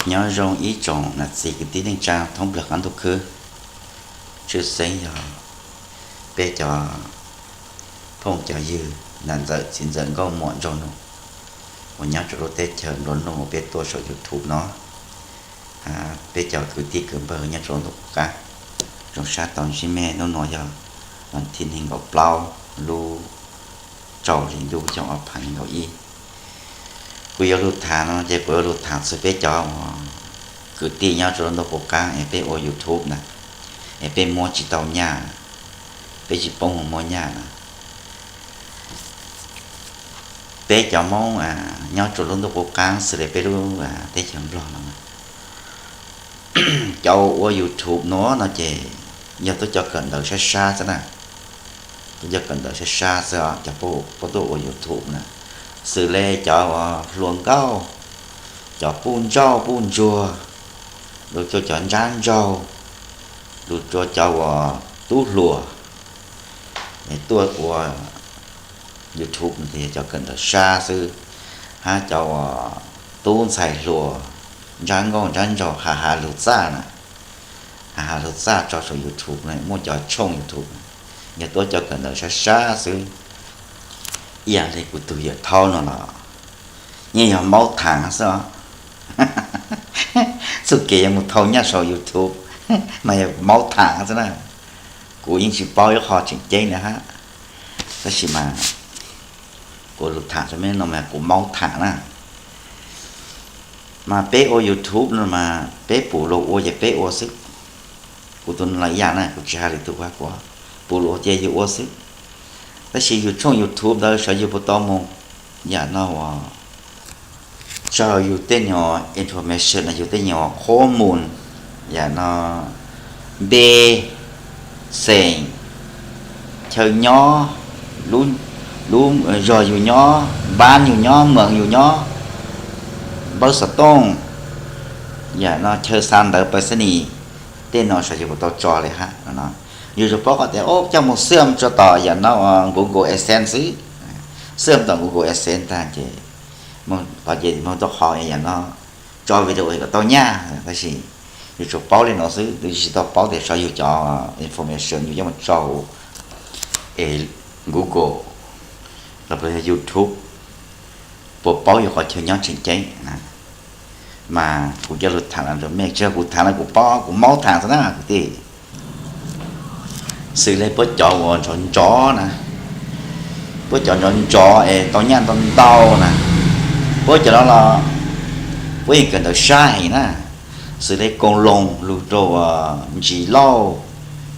Nyob zoo ib tsoom nam txiv kwv tij neej tsa thoob plaws qab ntuj khwb. Tshwj xeeb yog peb cov phooj cov ywg nam ntxawm txiv ntxawm nkauj muam nraug nus uas nyob rau lub teb chaws nplua nuj uas peb tuaj saum YouTube no, peb cov kwv tij kwv npawg nyob rau lub ntuj qub qab, zoo sab tau ntsib mej. Hnub no yog vas thib nees nkaum plaub lub rau hli ntuj xyoo ob phav nees nkaum ib. Kuv yuav lug tham no ces kuv yuav lug tham txug peb cov kwv tij nyob rau lub ntuj qub qab es peb ua YouTube na, es peb muab tsis tau nyaj, peb tsis paub mus muab nyaj na. Peb cov Hmoob nyob rau lub ntuj qub qab xws li peb lub teb chaws Nplog no, cov ua YouTube no no ces yog tuaj cov kawm ntawv sab sab xwb na. Tuaj cov kawm ntawv sab sab xwb os, cov puab tuaj ua YouTube na, xws li cov hluas nkauj, cov puj ntsauj puj ntsuag, lug rua cov ntsab ntsaug, lug rua cov uas tub hluas tuaj ua YouTube no ces yog cov kawm ntawv sab xwb, hab cov uas tub ntxhais hluas ntsab nkauj ntsab ntsaug has has lug txaj na, has has lug txaj tso saum YouTube na, muaj cov tshooj YouTube, yog tuaj cov kawm ntawv sab sab xwb. Ib yam li kuv tug yawm thaub no los yeej yog maub thaam xwb os. Txuj kev yuav mus thau nyaj saum YouTube mas yog maub thaam xwb na. Kuv yeej tsis paub ib qho tseem ceeb na hab, tab sis mas kuv lug tham rua mej no mas kuv maub thaam na. Mas peb ua YouTube no mas peb pum luag ua ces peb ua xwb. Kuv tus no los ib yam na, kuv tsis has lwm tus, kuv pum luag ua ces yug ua xwb. Tab sis yug tshooj YouTube ntawd sawv yug puas tau moog yam no uas tsaug yug tej nyuag information, yug tej nyuag qhuab mus, yam no npe, xeem, chaw nyob, lub zog yug nyob, npab yug nyob, moos yug nyob, npawb xov tooj, yam no chaw xa ntawv pais xab nis, tej no sawv yug puas tau tso li hab no. Yug tsuas paub qhov tias coj moog xwm tso tom yam no Google AdSense xwb, xwm tom Google AdSense tag ces qhov ces moog tau qhov yam no tso video kom tau nyaj, tab sis yug tsuas paub li no xwb, yug tsis tau paub tias sawv yug cov information yug coj moog tso es Google los yog YouTube puas paub yug qhov chaw nyob tseem ceeb na. Mas kuv coj lug tham los rua mej, tsis yog kuv tham los kuv paub, kuv maub thaam xwb na kwv tij. Xws li puab cov uas nrov nrov na, puab cov nrov nrov es tau nyaj ntau ntau na, puab cov no los puab yeej kawm ntawv sab heev na. Xws li Koos Loos lug rau Ntsis Lauj,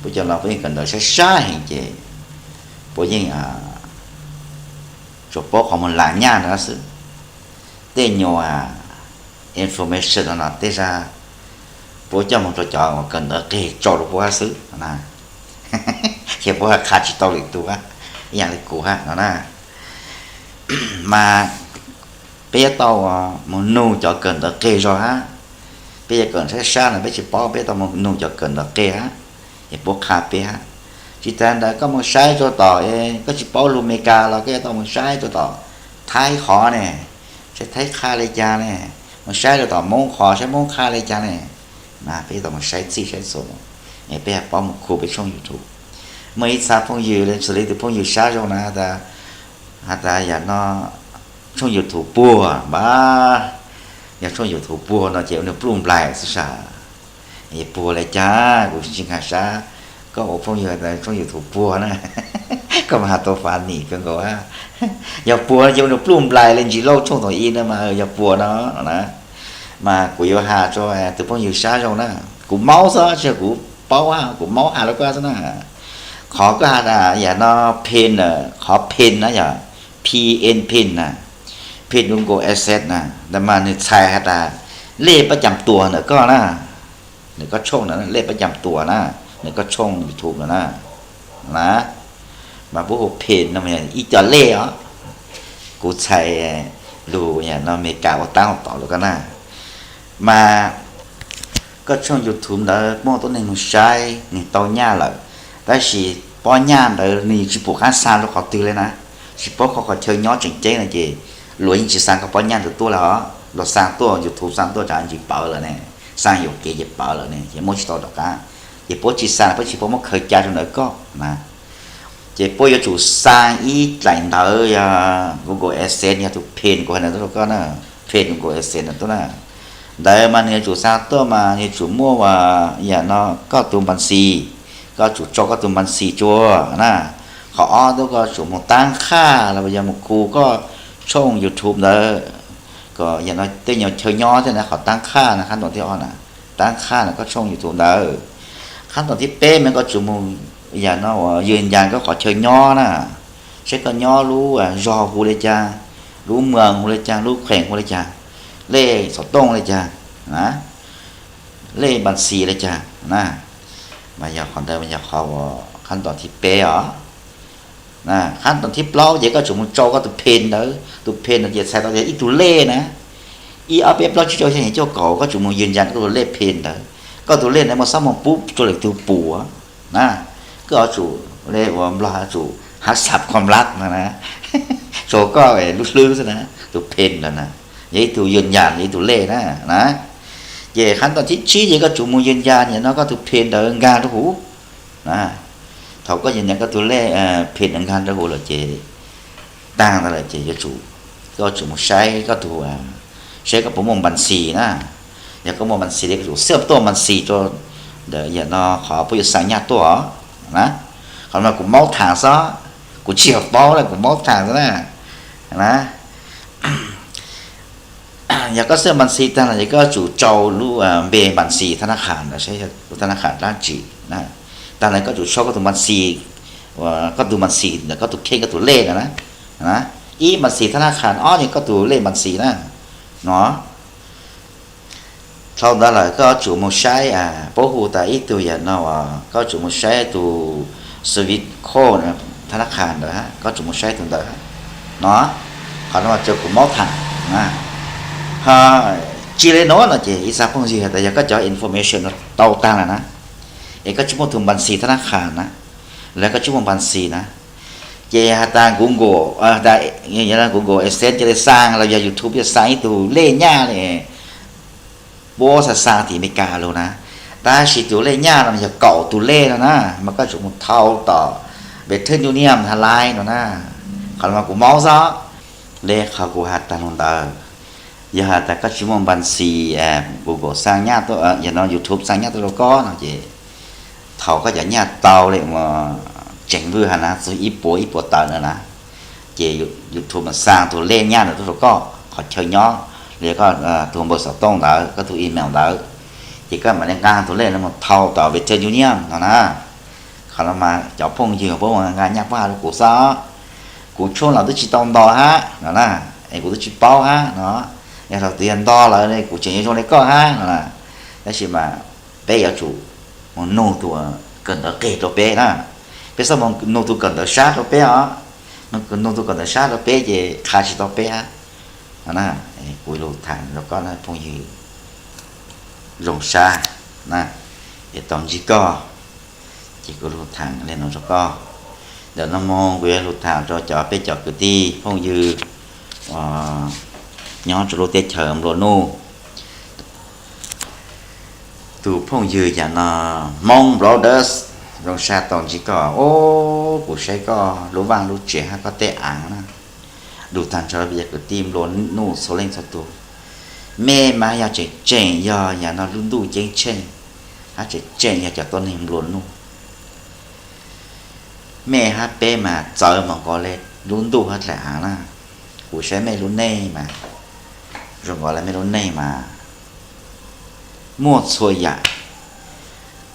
puab cov no puab yeej kawm ntawv sab sab heev ces puab yeej tsuas paub qhov moog lam nyaj ntawd xwb. Tej nyuag information no no tej zag puab coj moog rua cov uas kawm ntawv qeg tso rua puab hab xwb na, ces puab qha tsis tau lwm tus hab, ib yam li kuv hab no na. Mas peb yuav tau moog nug cov kawm ntawv qeg zog hab. Peb cov kawm sab sab no peb tsis paub, peb tau moog nug cov kawm ntawv qeg hab, es puab qha peb hab. Tsis tas ntawd koj moog saib rua tom, koj tsis paub lug Amelikas los koj yuav tau moog saib rua tom Thaib qhov ne, saib Thaib qha le caag ne, moog saib rua tom Moob qhov saib Moob qha le caag ne. Mas peb yuav tau moog saib txhij saib txhua, es peb paub moog khu peb tshooj YouTube. Muaj ib txha phooj ywg, xws li tus phooj ywg sab zoo na, has tas yam no tshooj YouTube puag npab, yog tshooj YouTube puag no ces ua nwg pluj nplaim xwb sas. Puag le caag? Kuv tsis nkaag sab. Koj ua phooj ywg tas tshooj YouTube puag na, koj mas has tau funny kawg nkaus. Yog puag ces ua nwg pluj nplaim le Ntsis Lauj tshooj tom i na mas yog puag no na. Mas kuv yuav has rua tus phooj ywg sab zoo na, kuv maub xwb tsis yog kuv paub, kuv maub has rua koj xwb na. Qhov koj has tas yam no pin, qhov pin na yog P N pin na, pin Google AdSense na, ntawd mas nwg txhais has tas lej pab cam tuas ntawm koj na, ntawm koj tshooj na, lej pab cam tuas na, ntawm koj tshooj YouTube no na. Mas puab hu pin no ib co lej os. Kuv txhais lug yam no Amelikas ua taab tom lug koj na. Mas koj tshooj YouTube ntawd muaj tuab neeg moog saib nwg tau nyaj lawm, tab sis pob nyaj ntawd nwg tsis pum qaab xa rua qhov twg le na, tsis paub koj qhov chaw nyob tseem ceeb no ces luag yeej tsis xa koj pob nyaj ntawd tuaj le os. los xa tuaj, YouTube xa tuaj tsam ntsis pawv lawm ne, xa yuam kev ces pawv lawm ne, ces muab tsis tau rov qab. Ces puab tsis xa, puab tsis paub muab khaws ca rau ntawd koj na. Ces puab yuav tsum xa ib daim ntawv yog Google AdSense yog tus pin kuv hais ntawd tuaj rau koj na, pin Google AdSense ntawd tuaj na. Ntawd mas nws yuav tsum xa tuaj mas nws yuav tsum muaj yam no koj tus npas xis, koj tsum tso koj tus npas xis tsua na. Qhov ob tuaj koj tsum mus tab qhaj los yog mus khu koj tshooj YouTube ntawd kom yam no tej nyuag chaw nyob thiab na, qhov tab qhaj na, qhab toom thib ob na, tab qhaj na koj tshooj YouTube ntawd. Qhab toom thib peb mas koj tsum mus yam no uas yws ncas koj qhov chaw nyob na, saib koj nyob lub zog hu li cas, lub moos hu li cas, lub kheem hu li cas, lej xov tooj li cas na, lej npas xis li cas na. Mas yog qhov ntawd mas yog qhov uas qhab toom thib peb os. Qhab toom thib plaub ces koj tsum mus tso koj tus pin ntawd, tus pin ntawd ces txhais tau tias ib tug lej na. Ib ob peb plaub tsib rau xya yim cuaj kaum, koj tsum mus yws ncas koj tus lej pin ntawd. Koj tus lej ntawd mas xob mus pub rau lwm tus pum na. Koj yuav tsum, lej uas Nplog yuav tsum hab xab khom lab no na, rau koj lub hlwb xwb na, tus pin ntawd na, yog ib tug yws ncas, yog ib tug lej na na. Ces qhab toom thib tsib ces koj tsum mus yws ncas nim no koj tus pin ntawd nkag rau huv na. Thaum koj yws ncas koj tus lej pin ntawd nkag rau huv lawm ces tag ntawd lawm ces yuav tsum, koj tsum mus saib koj tus, saib koj puas muaj npas xis na. Yog koj muaj npas xis li koj tsum xab tuaj npas xis rau ntawm yam no qhov puab yuav xa nyaj tuaj na. Qhov no kuv maub tham xwb, kuv tsis yog paub na, kuv maub tham xwb na. Na, yog koj xab npas xis tag lawm ces koj tsum tso lub npe npas xis thab nab qhas ntawd saib thab nab qhas dab tsi na. Tag lawm koj tsum tso koj tus npas xis, koj tus npas xis ntawm koj tus kheej koj tus lej ntawd na. Ib npas xis thab nab qhas, ob yog koj tus lej npas xis na no. Dhau ntawd lawm koj tsum mus saib, puab hu tas ib tug yam no, koj tsum mus saib tus swift code thab nab qhas ntawd, koj tsum mus saib tus ntawd no. Qhov no mas kuv maub tham. Ho tsis li no no ces ib txha phooj ywg has tas yog koj cov information no tau tag lawm na, es koj tsis muaj tus npas xis thab nab qhas na, los koj tsis muaj npas xis na, ces has tas Google, Google AdSense cia li xa los yog YouTube cia li xa ib tug lej nyaj li puab xa xa tim Amelikas lug na, tab sis tus lej nyaj no yog kaum tus lej no na, mas koj tsum mus thau tom Western Union, Tha Lais no na. Qhov no mas kuv maub xwb, li qhov kuv has tas lug ntawd. Yog has tas koj tsis muaj npas xis Google xa nyaj tuaj, yog no YouTube xa nyaj tuaj rau koj no ces thaum koj cov nyaj tau li uas tseem vwj has na, txug ib puas ib puas tawm na na, ces YouTube mas xa tus lej nyaj ntawd tuaj rau koj qhov chaw nyob, los yog koj tus npawb xov tooj ntawd, koj tus email ntawd, ces koj mam li nqa tus lej no mus thau tom Western Union no na. Qhov no mas cov phooj ywg puab mus nqa nyaj puab has rau kuv xwb, kuv tshuaj los twb tsis tau nto hab no na, es kuv twb tsis paub hab no. Yog thaum twg yog nto lawm kuv tseem yuav zoo li koj hab no na. Tab sis mas peb yuav tsum mus nug tus kawm ntawv qeg rau peb na, peb txhob mus nug tus kawm ntawv sab rau peb os, nug tus kawm ntawv sab rau peb ces qha tsis tau peb hab no na. Kuv lug tham rau koj na phooj ywg Zoo Sab na, es tau ntsib koj, ces kuv lug tham li no rau koj. Ntawm no moog kuv yuav lug tham rau cov peb cov kwv tij phooj ywg nyob rau lub teb chaws nplua nuj. Tus phooj ywg yam no Hmoob Brothers, Zoo Sab tau ntsib koj. Ub, kuv saib koj lub vaaj lub tsev hab koj tej aav na, lug taag nrho peb cov kwv tij nplua nuj txhua leej txhua tug, mej mas yog tseem tseem yog yam no lub ntuj ceeb tsheej, hab tseem tseem yog cov tuab neeg nplua nuj. Mej hab peb mas txawv mas nkaus le lub ntuj hab dlaim aav na. Kuv saib mej lub neej mas zoo nkaus le mej lub neej mas muaj txhua yam,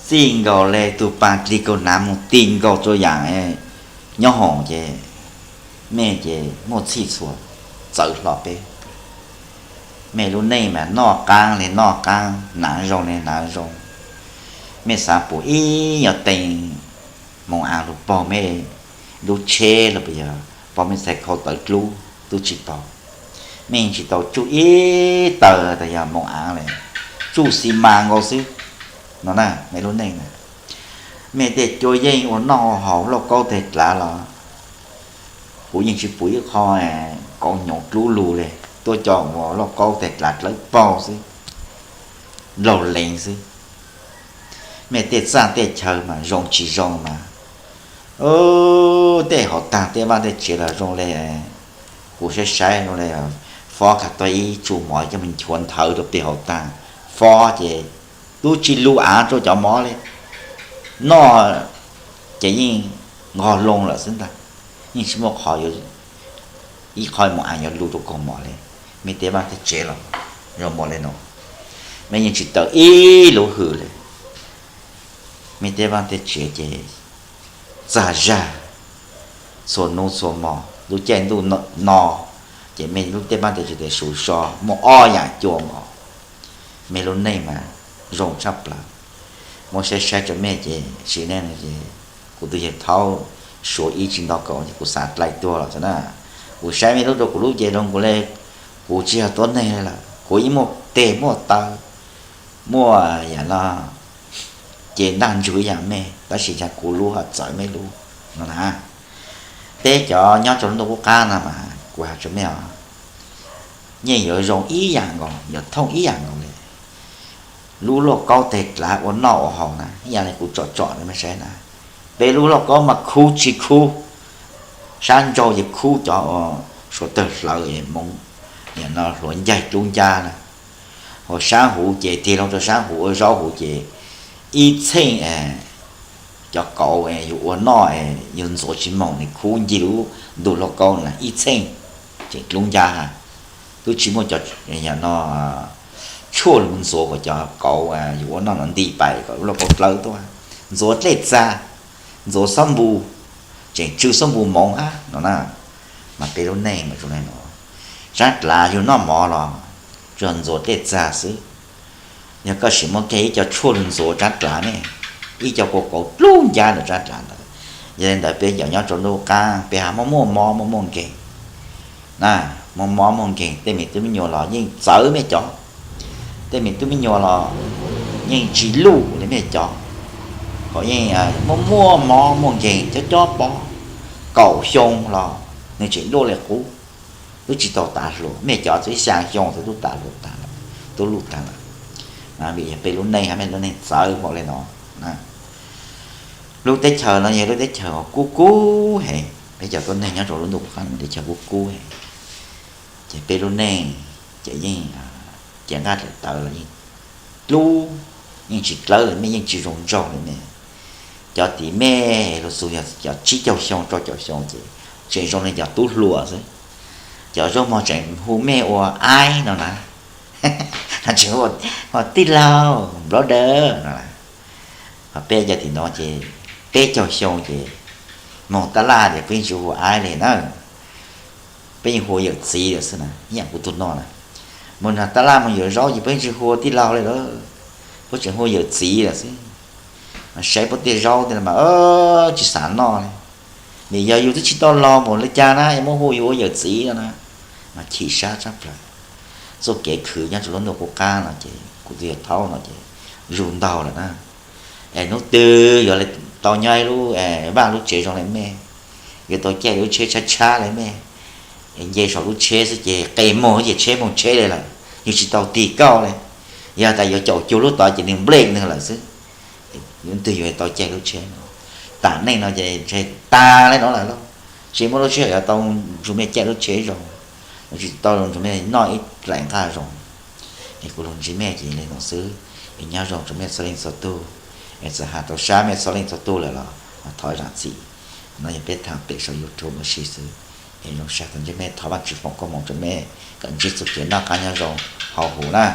txij nkaus le tug paag dlig kaug nav moog ti nkaus rua yaam nyob hoom ces mej ces muaj txhij txhua, txawv hlo peb. Mej lub neej mas noj qaab le noj qaab, nav zoo le nav zoo. Mej xaav pum ib nyuag tee moos aav lug paug mej lub tsheb los puas yog paug mej txhais khau tawv dlub tub tsi paug. Mej tsi tau tsuj ib tawg tas yog moos aav le, tsuj xi mas nkaus xwb no na. Mej lub neej na, mej tej cuab yeej ua noj ua haus lauj kaub teg dlav los kuv yeej tsi pum ib qho kauv hnyuv dlub lug le. tuaj coj ua lauj kaub teg dlav dlawb paug xwb, laug lees xwb. Mej tej txaj tej chaw mas zoo tsis zoo mas, tej hauv tag tej vaj tej tsev los zoo le, kuv saib saib zoo le, fob kag tau ib tsu mov coj mus nchuav nthawv rau pem hauv tag, fob ces tub tsis lug av rau cov mov li, noj ces yeej nqog loo lawm xwb ntag, yeej tsis muaj qhov, ib qho mus av yuav lug rau kaug mov li. Mej tej vaj tej tsev los zoo npaum li no, mej yeej tsis taws ib lub hws li. Mej tej vaj tej tsev ces txag zag txhua hnub txhua hmo, lub caij ntuj no ces mej lub tej vaj tej tsev tes su so muaj ob yam cua mov. Mej lub neej mas zoo tshaj plaws. Muab saib saib rau mej ces sim neej no ces kuv tus yawg thaub suav ib tsis nto kaum ces kuv xav dlai tuag los xwb na. Kuv saib mej lub rau kuv lub ces zoo nkaus li kuv tsis yog tuab neeg li lawm, kuv yeej muaj teg muaj taw, muaj yam no ces ntaj ntsug ib yam mej, tab sis cas kuv lub ho txawv mej lub no na. Peb cov nyob rau lub ntuj qub qab no mas kuv has rau mej os, yeej yuav zoo ib yam nkaus, yuav thooj ib yam nkaus li. Lub lauj kaub teg dlav ua noj ua haus na, ib yam li kuv tsom tsom rau mej saib na. Peb lub lauj kaub mas khub tsis khub, sab nraud ces khub cov suav tawg hlawv es hmoov no hluav ncaig dlub ncab na. Hos sab huv ces tig loo rau sab huv ua zaub huv ces ib txheej cov kauv yus ua noj yus ntxuav tsis moog nws khub ncig lub ntug lauj kaub na ib txheej tseem dlub ncab ha. Twb tsis muaj cov no tshuaj lug ntxuav kom cov kauv yus ua noj no nti pais kom lub lauj kaub dlawb tuaj, ntxuav dlej txag, ntxuav xob npu, tseem tsw xob npu moov hab no na. Mas peb lub neej mas zoo le no, tsab dlav yug noj mov los tsuas ntxuav dlej txag xwb. Yog koj sim muab kiag ib co tshuaj lug ntxuav tsab dlav ne, ib co kua kauv dlub ncab ntawm tsab dlav ntawd. Yog li ntawd peb cov nyob rau ntuj qab peb ho muaj muaj mob muaj muaj nkeeg na, muaj mob muaj nkeeg tej me tub me nyuam los yeej txawv mej cov, tej me tub me nyuam los yeej tsis luj li mej cov, kom yeej muaj muaj mob muaj nkeeg cob cob pob, kaum xyoo los nws tseem luaj li qub. Twb tsis tau tav hluas, mej cov twb xyaa xyoo xwb tub tav hluas tag lawm, tub luj tag lawm. Vim yog peb lub neej hab mej lub neej txawv npaum li no. Lub teb chaws no yog lub teb chaws kub kub heev, peb cov tuab neeg nyob rau lub ntuj qub qab no teb chaws kub kub heev, ces peb lub neej ces yeej, ces nqaj dlaim tawv los yeej dlub, yeej tsis dlawb li mej, yeej tsis zoo nraug li mej. Cov tim mej lug txug yog cov tsib caug xyoo rau caum xyoo ces tseem zoo li cov tub hluas xwb. Cov zaub mog tseem hu mej ua aib no na, tseem hu ua tij laug brother no. Ho peb cov tim no ces peb caug xyoo ces moog tab laj ces peb yeej tsis hu ua aib li na, peb yeej hu ua yawm txiv lawm xwb na, ib yam kuv tug no na. Moog nrug tab laj moog yuav zaub ces peb yeej tsis hu ua tij laug li lawm, peb tseem hu ua yawm txiv lawm xwb. Mas saib puab tej zaub tej mas tsis xav noj li. Vim yog yus twb tsis tau laug npaum li cas na yuav muab hu yus ua yawm txiv no na, mas chim sab tshaj plaws. Txuj kev khwv nyob rau lub ntuj qub qab no ces kuv twb yog thaub no ces zug ntaug lawm na. Es hnub twg yuav tau nyob ib lub vaj lub tsev zoo li mej, yuav tau caij lub tsheb tshab tshab li mej, nce saum lub tsheb xwb ces qe moog ces tsheb moog tsheb li lawm, yus tsis tau tig kauj li. Yog tas yuav caum cuag lub tod ces nws nplej nws lawm xwb. Hnub twg yuav tau caij lub tsheb no, tam neej no ces ntshe tag li no lawm lauj. Tsis muaj lub sij hawm yuav tau nrug mej caij lub tsheb zoo, tsis tau nrug mej noj ib dlaim nqaj zoo. Es kuv lug ntsib mej ces li no xwb. Es nyob zoo rau mej txhua leej txhua tug. Es txawm has tau sab mej txhua leej txhua tug lawm los thov zaam txim. No yog peb thaam pem saum YouTube ua si xwb. Es zoo sab tau ntsib mej, thov Vaajtswv foom koob moov rau mej kom ntsib txuj kev noj qab nyob zoo hauv huv na.